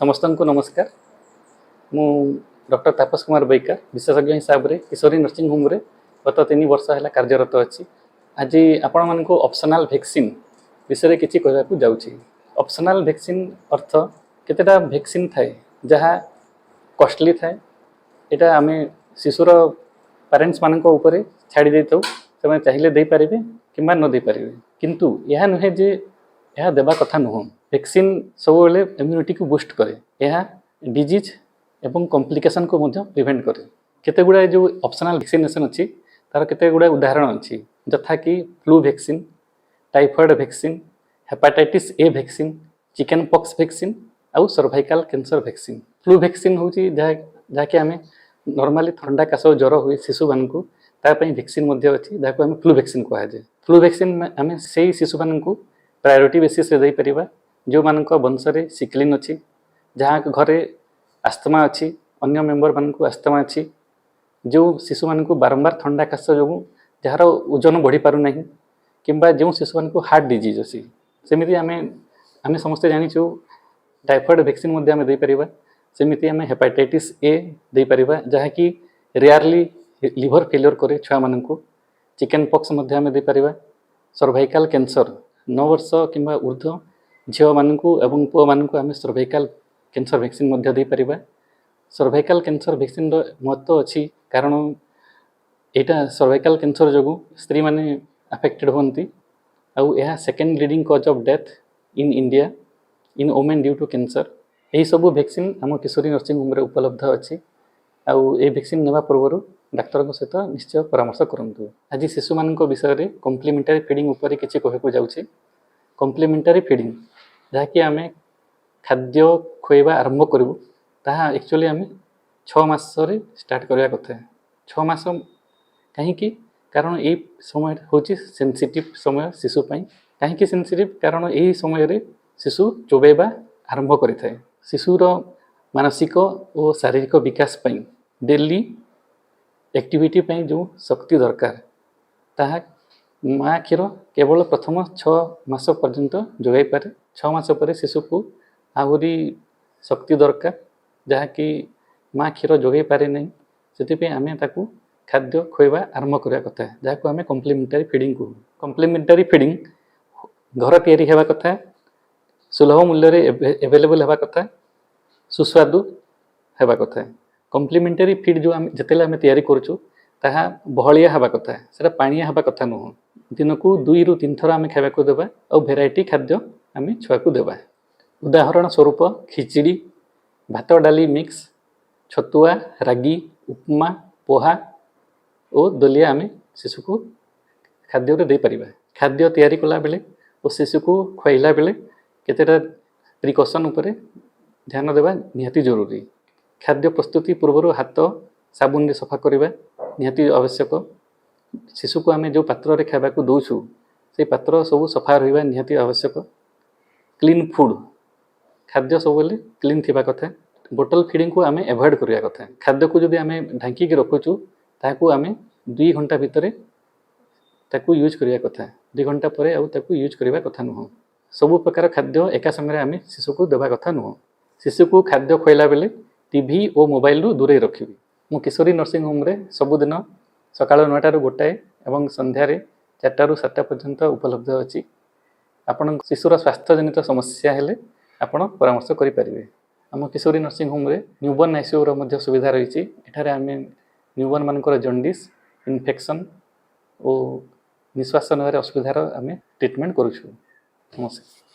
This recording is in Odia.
ସମସ୍ତଙ୍କୁ ନମସ୍କାର। ମୁଁ ଡକ୍ଟର ତାପସ କୁମାର ବୈକା, ବିଶେଷଜ୍ଞ ହିସାବରେ କିଶୋରୀ ନର୍ସିଂ ହୋମ୍ରେ ଗତ 3 ବର୍ଷ ହେଲା କାର୍ଯ୍ୟରତ ଅଛି। ଆଜି ଆପଣମାନଙ୍କୁ ଅପସନାଲ୍ ଭ୍ୟାକ୍ସିନ୍ ବିଷୟରେ କିଛି କହିବାକୁ ଯାଉଛି। ଅପସନାଲ୍ ଭ୍ୟାକ୍ସିନ୍ ଅର୍ଥ କେତେଟା ଭ୍ୟାକ୍ସିନ୍ ଥାଏ, ଯାହା କଷ୍ଟଲି ଥାଏ। ଏଇଟା ଆମେ ଶିଶୁର ପ୍ୟାରେଣ୍ଟସ୍ମାନଙ୍କ ଉପରେ ଛାଡ଼ି ଦେଇଥାଉ। ସେମାନେ ଚାହିଁଲେ ଦେଇପାରିବେ କିମ୍ବା ନ ଦେଇପାରିବେ। କିନ୍ତୁ ଏହା ନୁହେଁ ଯେ ଏହା ଦେବା କଥା ନୁହଁ। ଭ୍ୟାକ୍ସିନ୍ ସବୁବେଳେ ଇମ୍ୟୁନିଟିକୁ ବୁଷ୍ଟ କରେ। ଏହା ଡିଜିଜ୍ ଏବଂ କମ୍ପ୍ଲିକେସନ୍କୁ ମଧ୍ୟ ପ୍ରିଭେଣ୍ଟ କରେ। କେତେ ଗୁଡ଼ାଏ ଯେଉଁ ଅପସନାଲ୍ ଭ୍ୟାକ୍ସିନେସନ୍ ଅଛି, ତା'ର କେତେ ଗୁଡ଼ାଏ ଉଦାହରଣ ଅଛି, ଯଥା କି flu vaccine, typhoid vaccine, hepatitis A vaccine, chicken pox vaccine ଆଉ cervical cancer vaccine. Flu vaccine ହେଉଛି ଯାହାକି ଆମେ ନର୍ମାଲି ଥଣ୍ଡା, କାଶ, ଜ୍ୱର ହୁଏ ଶିଶୁମାନଙ୍କୁ, ତା ପାଇଁ ଭ୍ୟାକ୍ସିନ୍ ମଧ୍ୟ ଅଛି, ଯାହାକୁ ଆମେ ଫ୍ଲୁ ଭ୍ୟାକ୍ସିନ୍ କୁହାଯାଏ। ଫ୍ଲୁ ଭ୍ୟାକ୍ସିନ୍ ଆମେ ସେଇ ଶିଶୁମାନଙ୍କୁ ପ୍ରାୟୋରିଟି ବେସିସ୍ରେ ଦେଇପାରିବା, ଯେଉଁମାନଙ୍କ ବଂଶରେ ସିକଲିନ୍ ଅଛି, ଯାହା ଘରେ ଆସ୍ତମା ଅଛି, ଅନ୍ୟ ମେମ୍ବରମାନଙ୍କୁ ଆସ୍ତମା ଅଛି, ଯେଉଁ ଶିଶୁମାନଙ୍କୁ ବାରମ୍ବାର ଥଣ୍ଡା କାଶ ଯୋଗୁଁ ଯାହାର ଓଜନ ବଢ଼ିପାରୁନାହିଁ କିମ୍ବା ଯେଉଁ ଶିଶୁମାନଙ୍କୁ ହାର୍ଟ ଡିଜିଜ୍ ଅଛି। ସେମିତି ଆମେ ସମସ୍ତେ ଜାଣିଛୁ, ଟାଇଫଏଡ଼୍ ଭ୍ୟାକ୍ସିନ୍ ମଧ୍ୟ ଆମେ ଦେଇପାରିବା। ସେମିତି ଆମେ ହେପାଟାଇଟିସ୍ ଏ ଦେଇପାରିବା, ଯାହାକି ରେୟାରଲି ଲିଭର ଫେଲିଓର କରେ ଛୁଆମାନଙ୍କୁ। ଚିକେନ୍ ପକ୍ସ ମଧ୍ୟ ଆମେ ଦେଇପାରିବା। ସର୍ଭାଇକାଲ କ୍ୟାନ୍ସର, 9 ବର୍ଷ କିମ୍ବା ଉର୍ଦ୍ଧ୍ୱ ଝିଅମାନଙ୍କୁ ଏବଂ ପୁଅମାନଙ୍କୁ ଆମେ ସର୍ଭାଇକାଲ କ୍ୟାନ୍ସର ଭ୍ୟାକ୍ସିନ୍ ମଧ୍ୟ ଦେଇପାରିବା। ସର୍ଭାଇକାଲ କ୍ୟାନ୍ସର ଭ୍ୟାକ୍ସିନ୍ର ମହତ୍ତ୍ୱ ଅଛି, କାରଣ ଏଇଟା ସର୍ଭାଇକାଲ କ୍ୟାନ୍ସର ଯୋଗୁଁ ସ୍ତ୍ରୀମାନେ ଆଫେକ୍ଟେଡ଼ ହୁଅନ୍ତି ଆଉ ଏହା second leading cause of death in India in women due to cancer। ଏହିସବୁ ଭ୍ୟାକ୍ସିନ୍ ଆମ କିଶୋରୀ ନର୍ସିଂ ହୋମ୍ରେ ଉପଲବ୍ଧ ଅଛି। ଆଉ ଏହି ଭ୍ୟାକ୍ସିନ୍ ନେବା ପୂର୍ବରୁ ଡାକ୍ତରଙ୍କ ସହିତ ନିଶ୍ଚୟ ପରାମର୍ଶ କରନ୍ତୁ। ଆଜି ଶିଶୁମାନଙ୍କ ବିଷୟରେ କମ୍ପ୍ଲିମେଣ୍ଟାରୀ ଫିଡ଼ିଂ ଉପରେ କିଛି କହିବାକୁ ଯାଉଛି। କମ୍ପ୍ଲିମେଣ୍ଟାରୀ ଫିଡ଼ିଂ, ଯାହାକି ଆମେ ଖାଦ୍ୟ ଖୁଆଇବା ଆରମ୍ଭ କରିବୁ, ତାହା ଆକ୍ଚୁଆଲି ଆମେ 6 ମାସରେ ଷ୍ଟାର୍ଟ କରିବା କଥା। 6 ମାସ କାହିଁକି? କାରଣ ଏଇ ସମୟ ହେଉଛି ସେନ୍ସିଟିଭ୍ ସମୟ ଶିଶୁ ପାଇଁ। କାହିଁକି ସେନ୍ସିଟିଭ୍? କାରଣ ଏହି ସମୟରେ ଶିଶୁ ଚୋବେଇବା ଆରମ୍ଭ କରିଥାଏ। ଶିଶୁର ମାନସିକ ଓ ଶାରୀରିକ ବିକାଶ ପାଇଁ, ଡେଲି ଆକ୍ଟିଭିଟି ପାଇଁ ଯେଉଁ ଶକ୍ତି ଦରକାର, ତାହା ମା କ୍ଷୀର କେବଳ ପ୍ରଥମ 6 ମାସ ପର୍ଯ୍ୟନ୍ତ ଯୋଗାଇ ପାରେ। 6 ମାସ ପରେ ଶିଶୁକୁ ଆହୁରି ଶକ୍ତି ଦରକାର, ଯାହାକି ମା କ୍ଷୀର ଯୋଗାଇ ପାରେ ନାହିଁ। ସେଥିପାଇଁ ଆମେ ତାକୁ ଖାଦ୍ୟ ଖୁଆଇବା ଆରମ୍ଭ କରିବା କଥା, ଯାହାକୁ ଆମେ କମ୍ପ୍ଲିମେଣ୍ଟାରୀ ଫିଡ଼ିଂ କହୁ। କମ୍ପ୍ଲିମେଣ୍ଟାରୀ ଫିଡ଼ିଂ ଘର ତିଆରି ହେବା କଥା, ସୁଲଭ ମୂଲ୍ୟରେ ଏଭେଲେବଲ୍ ହେବା କଥା, ସୁସ୍ୱାଦୁ ହେବା କଥା। କମ୍ପ୍ଲିମେଣ୍ଟାରୀ ଫିଡ୍ ଯେଉଁ ଆମେ ଯେତେବେଳେ ଆମେ ତିଆରି କରୁଛୁ, ତାହା ବହଳିଆ ହେବା କଥା, ସେଟା ପାଣିଆ ହେବା କଥା ନୁହଁ। ଦିନକୁ 2ରୁ 3 ଥର ଆମେ ଖାଇବାକୁ ଦେବା ଆଉ ଭେରାଇଟି ଖାଦ୍ୟ ଆମେ ଛୁଆକୁ ଦେବା। ଉଦାହରଣ ସ୍ୱରୂପ ଖିଚିଡ଼ି, ଭାତ ଡାଲି ମିକ୍ସ, ଛତୁଆ, ରାଗି, ଉପମା, ପୋହା ଓ ଦଲିଆ ଆମେ ଶିଶୁକୁ ଖାଦ୍ୟରେ ଦେଇପାରିବା। ଖାଦ୍ୟ ତିଆରି କଲାବେଳେ ଓ ଶିଶୁକୁ ଖୁଆଇଲା ବେଳେ କେତେଟା ପ୍ରିକସନ୍ ଉପରେ ଧ୍ୟାନ ଦେବା ନିହାତି ଜରୁରୀ। ଖାଦ୍ୟ ପ୍ରସ୍ତୁତି ପୂର୍ବରୁ ହାତ ସାବୁନରେ ସଫା କରିବା ନିହାତି ଆବଶ୍ୟକ। ଶିଶୁକୁ ଆମେ ଯେଉଁ ପାତ୍ରରେ ଖାଇବାକୁ ଦେଉଛୁ, ସେଇ ପାତ୍ର ସବୁ ସଫା ରହିବା ନିହାତି ଆବଶ୍ୟକ। କ୍ଲିନ୍ ଫୁଡ଼୍, ଖାଦ୍ୟ ସବୁବେଳେ କ୍ଲିନ୍ ଥିବା କଥା। ବୋଟଲ ଫିଡ଼ିଂକୁ ଆମେ ଆଭଏଡ଼ କରିବା କଥା। ଖାଦ୍ୟକୁ ଯଦି ଆମେ ଢାଙ୍କିକି ରଖୁଛୁ, ତାହାକୁ ଆମେ 2 ଘଣ୍ଟା ଭିତରେ ତାକୁ ୟୁଜ୍ କରିବା କଥା। 2 ଘଣ୍ଟା ପରେ ଆଉ ତାକୁ ୟୁଜ୍ କରିବା କଥା ନୁହଁ। ସବୁ ପ୍ରକାର ଖାଦ୍ୟ ଏକା ସମୟରେ ଆମେ ଶିଶୁକୁ ଦେବା କଥା ନୁହଁ। ଶିଶୁକୁ ଖାଦ୍ୟ ଖୁଆଇଲା ବେଳେ ଟିଭି ଓ ମୋବାଇଲରୁ ଦୂରେଇ ରଖିବି। ମୁଁ କିଶୋରୀ ନର୍ସିଂ ହୋମ୍ରେ ସବୁଦିନ ସକାଳ 9ଟାରୁ 1 ଏବଂ ସନ୍ଧ୍ୟାରେ 4ଟାରୁ 7ଟା ପର୍ଯ୍ୟନ୍ତ ଉପଲବ୍ଧ ଅଛି। ଆପଣଙ୍କ ଶିଶୁର ସ୍ୱାସ୍ଥ୍ୟଜନିତ ସମସ୍ୟା ହେଲେ ଆପଣ ପରାମର୍ଶ କରିପାରିବେ। ଆମ କିଶୋରୀ ନର୍ସିଂ ହୋମ୍ରେ ନ୍ୟୁବର୍ନ ଆଇସିୟୁର ମଧ୍ୟ ସୁବିଧା ରହିଛି। ଏଠାରେ ଆମେ ନ୍ୟୁବର୍ନମାନଙ୍କର ଜଣ୍ଡିସ୍, ଇନଫେକ୍ସନ୍ ଓ ନିଶ୍ୱାସ ନେବାରେ ଅସୁବିଧାର ଆମେ ଟ୍ରିଟମେଣ୍ଟ କରୁଛୁ। ନମସ୍କାର।